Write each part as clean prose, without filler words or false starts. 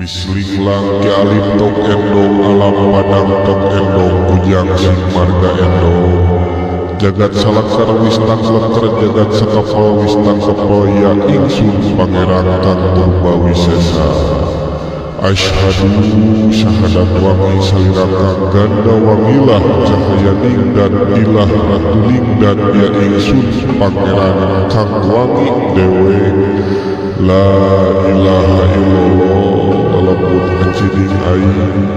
Ki Slinglang Ki Alif Tok Endong alam padang Tok Endong kujang sing marga endong jagat salakar wis tangleker jagat sakapal wis tangkepel ya ingsun pangeran kang purba wisesa. Asyhadu syahadat wangi salira kang ganda wangilah cahayaning dan ilah ratuning dan ya ingsun pangeran kang wangi dewe. La ilaha illallah lelembut acining aing.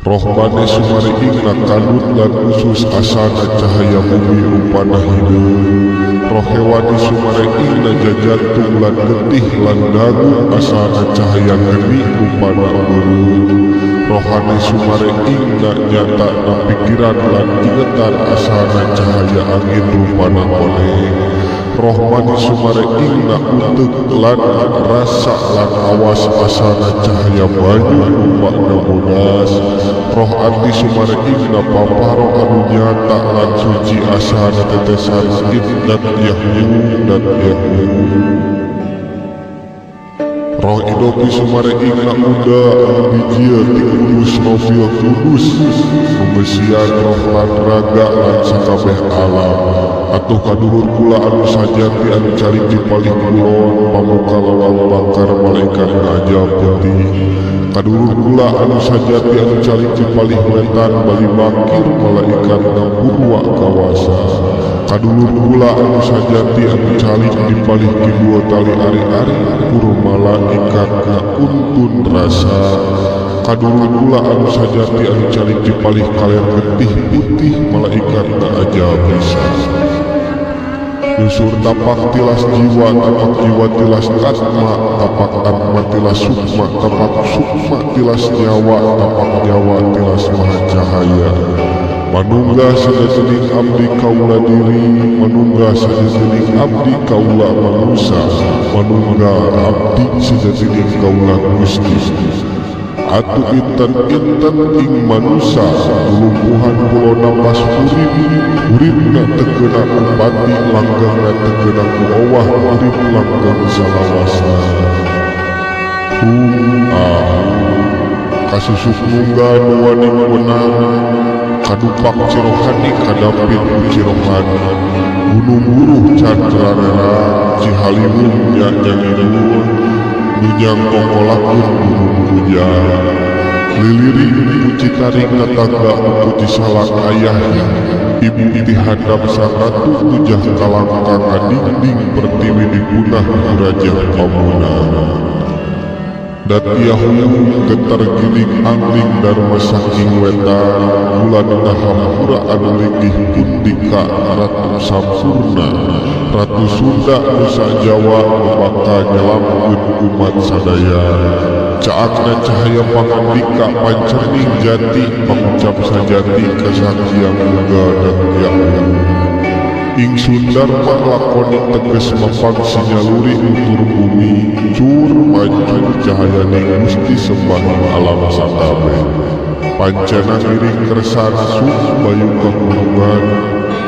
Rohmane sumariingna kandut lan usus asana cahaya bumi rupana hideung. Roh hewani sumariingna jajantung lan getih lan dagu asana cahaya geni rupana beureum. Rohani sumariingna nyata na pikiran lan ingetan asana cahaya angin rupana koneng. Rohmani sumariingna uteuk lan rasa lan awas asana cahaya banyu rupana bodas. Roh ati sumariingna paparo anu nyata lan suci asana tetesan it dat yahyu dat yahyu. Roh idopi sumariingna uda anu dijieun ti kudus nofil kudus nu ngeusian roh lan raga lan sakabeh alam. Atuh kaduhur kula anu sajati anu calik di palih kulon pamuka lawang bangkar malaikat ngajab putih. Kaduhur kula anu sajati anu calik di palih wetan bali bakir malaikat ngapurwa kawasa. Kadulur kula anu sajati anu calik di palih kidul tali ari-ari pur malaikat ngauntun rasa. Kadulur kula anu sajati anu calik di palih kaler getih putih malaikat ngajab bisa. Nyusur tapak tilas jiwa, tapak jiwa tilas atma, tapak atma tilas sukma, tapak sukma tilas nyawa, tapak nyawa tilas maha cahaya. Manunggal sajatining abdi kaula diri, manunggal sajatining abdi kaula manusa, manunggal abdi sajatining kaula Gusti. Atuh inten-inten ing manusa lumpuhan pulo napas urip, uripna teu keuna ku pati, langgengna teu keuna ku owah, urip langgeng salawasna. Hum ah kasusuk nunggal nu wani wenang kadupak cirohani kadapit ku cirohani gunung buruh can rarerang Cihaliwung nya nyangidul nunyang kongkolakeun gunung kujang liliri ku Citarik tatangga ku Cisalak ayah ibu ti handap sang ratu tujah kalangkang ngadingding pertiwi dipunah ku Raja Pamunah. Dat yahu getar giling angling darma saking wetan bulan hampura anu linggih pundika Ratu Sampurna Ratu Sunda Nusa Jawa nu bakal nyelamkeun umat sadaya. Caakna cahaya pangandika pancerning jati pangucap sajati kasaksian unggal dan yahu. Ingsun Dharma lakoni teges mapag sinyaluri utur bumi cur mancur cahayaning Gusti sembahing alam sakabeh. Pancena ngiring kersana sung bayu kagunungan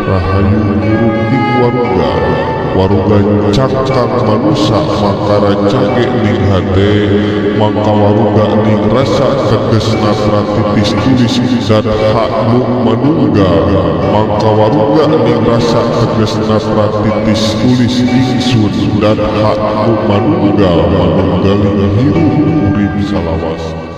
rahayu murub ing waruga waruga cangkang manusa mangka rancage ning hate mangka waruga ning rasa tegesna pratitis tulis dat ha nu manunggal mangka waruga ning rasa tegesna pratitis tulis ingsun dat ha nu manunggal manunggaling hirup urip salawas.